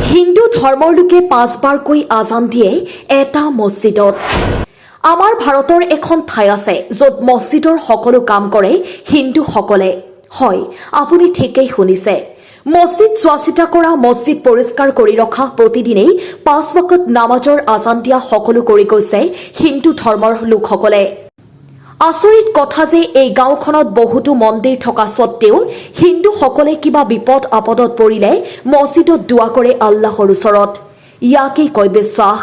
হিন্দু ধৰ্মৰ লোকে পাঁচবাৰকৈ আজান দিয়ে এটা মছজিদত। আমাৰ ভাৰতৰ এখন ঠাই আছে, য'ত মছজিদৰ সকলো কাম কৰে হিন্দুসকলে। হয়, আপুনি ঠিকেই শুনিছে। মছজিদ চোৱা চিতা কৰা, মছজিদ পৰিষ্কাৰ কৰি ৰখা, প্ৰতিদিনেই পাঁচ ৱাকত নামাজৰ আজান দিয়া, সকলো কৰি গৈছে হিন্দু ধৰ্মৰ লোকসকলে। আচৰিত কথা যে এই গাঁওখনত বহুতো মন্দিৰ থকা স্বত্তেও হিন্দুসকলে কিবা বিপদ আপদত পৰিলে মছজিদত দোৱা কৰে আল্লাহৰ ওচৰত। ইয়াকেই কয় বিশ্বাস।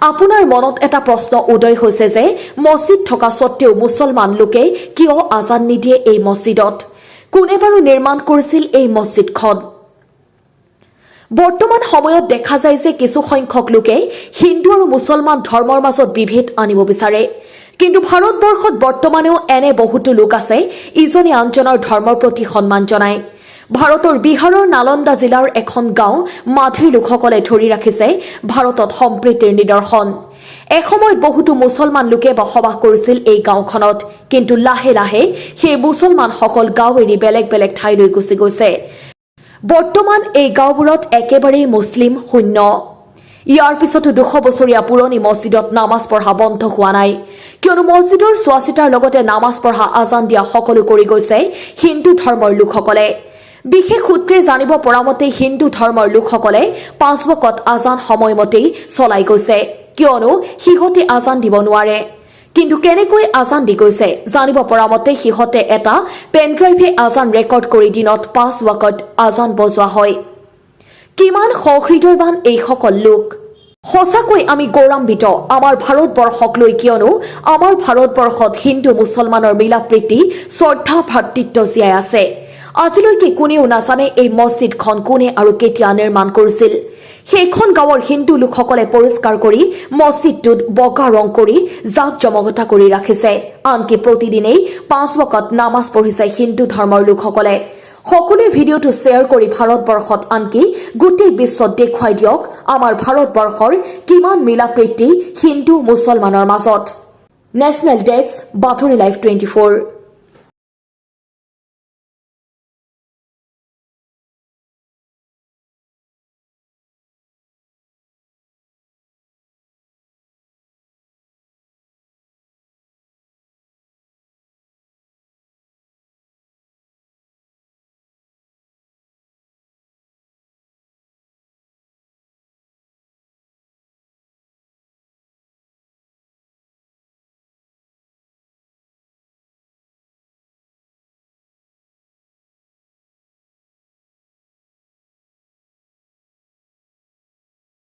আপোনাৰ মনত এটা প্ৰশ্ন উদয় হৈছে যে মছজিদ থকা স্বত্তেও মুছলমান লোকে কিয় আজান নিদিয়ে এই মছজিদত? কোনে বাৰু নিৰ্মাণ কৰিছিল এই মছজিদখন? বৰ্তমান সময়ত দেখা যায় যে কিছু সংখ্যক লোকে হিন্দু আৰু মুছলমান ধৰ্মৰ মাজত বিভেদ আনিব বিচাৰে। কিন্তু ভাৰতবৰ্ষত বৰ্তমানেও এনে বহুতো লোক আছে, ইজনে আনজনৰ ধৰ্মৰ প্ৰতি সন্মান জনায়। ভাৰতৰ বিহাৰৰ নালন্দা জিলাৰ এখন গাঁও মাধিৰ লোকসকলে ধৰি ৰাখিছে ভাৰতত সম্প্ৰীতিৰ নিদৰ্শন। এসময়ত বহুতো মুছলমান লোকে বসবাস কৰিছিল এই গাঁওখনত। কিন্তু লাহে লাহে সেই মুছলমানসকল গাঁও এৰি বেলেগ বেলেগ ঠাইলৈ গুচি গৈছে। বৰ্তমান এই গাঁওবোৰত একেবাৰেই মুছলিম শূন্য। ইয়াৰ পিছতো 200 বছৰীয়া পুৰণি মছজিদত নামাজ পঢ়া বন্ধ হোৱা নাই। কিয়নো মছজিদৰ চোৱা চিতাৰ লগতে নামাজ পঢ়া, আজান দিয়া সকলো কৰি গৈছে হিন্দু ধৰ্মৰ লোকসকলে। বিশেষ সূত্ৰে জানিব পৰা মতে, হিন্দু ধৰ্মৰ লোকসকলে পাঁচ বকত আজান সময়মতেই চলাই গৈছে। কিয়নো সিহঁতে আজান দিব নোৱাৰে। কিন্তু কেনেকৈ আজান দি গৈছে? জানিব পৰা মতে, সিহঁতে এটা পেনড্ৰাইভে আজান ৰেকৰ্ড কৰি দিনত পাঁচ ৱাকত আজান বজোৱা হয়। কিমান সহৃদয়বান এইসকল লোক! সঁচাকৈ আমি গৌৰৱান্বিত আমাৰ ভাৰতবৰ্ষক লৈ। কিয়নো আমাৰ ভাৰতবৰ্ষত হিন্দু মুছলমানৰ মিলা প্ৰীতি, শ্ৰদ্ধা, ভাতৃত্ব জীয়াই আছে। আজিলৈকে কোনেও নাজানে এই মছজিদখন কোনে আৰু কেতিয়া নিৰ্মাণ কৰিছিল। সেইখন গাঁৱৰ হিন্দু লোকসকলে পৰিষ্কাৰ কৰি মছজিদটোত বগা ৰং কৰি জাক জমকতা কৰি ৰাখিছে। আনকি প্ৰতিদিনেই পাঁচ ৱকত নামাজ পঢ়িছে হিন্দু ধৰ্মৰ লোকসকলে। সকলোৱে ভিডিঅ'টো শ্বেয়াৰ কৰি ভাৰতবৰ্ষত, আনকি গোটেই বিশ্বত দেখুৱাই দিয়ক আমাৰ ভাৰতবৰ্ষৰ কিমান মিলা প্ৰীতি হিন্দু মুছলমানৰ মাজত। নেশ্যনেল ডেস্ক, বাতৰি লাইভ 24।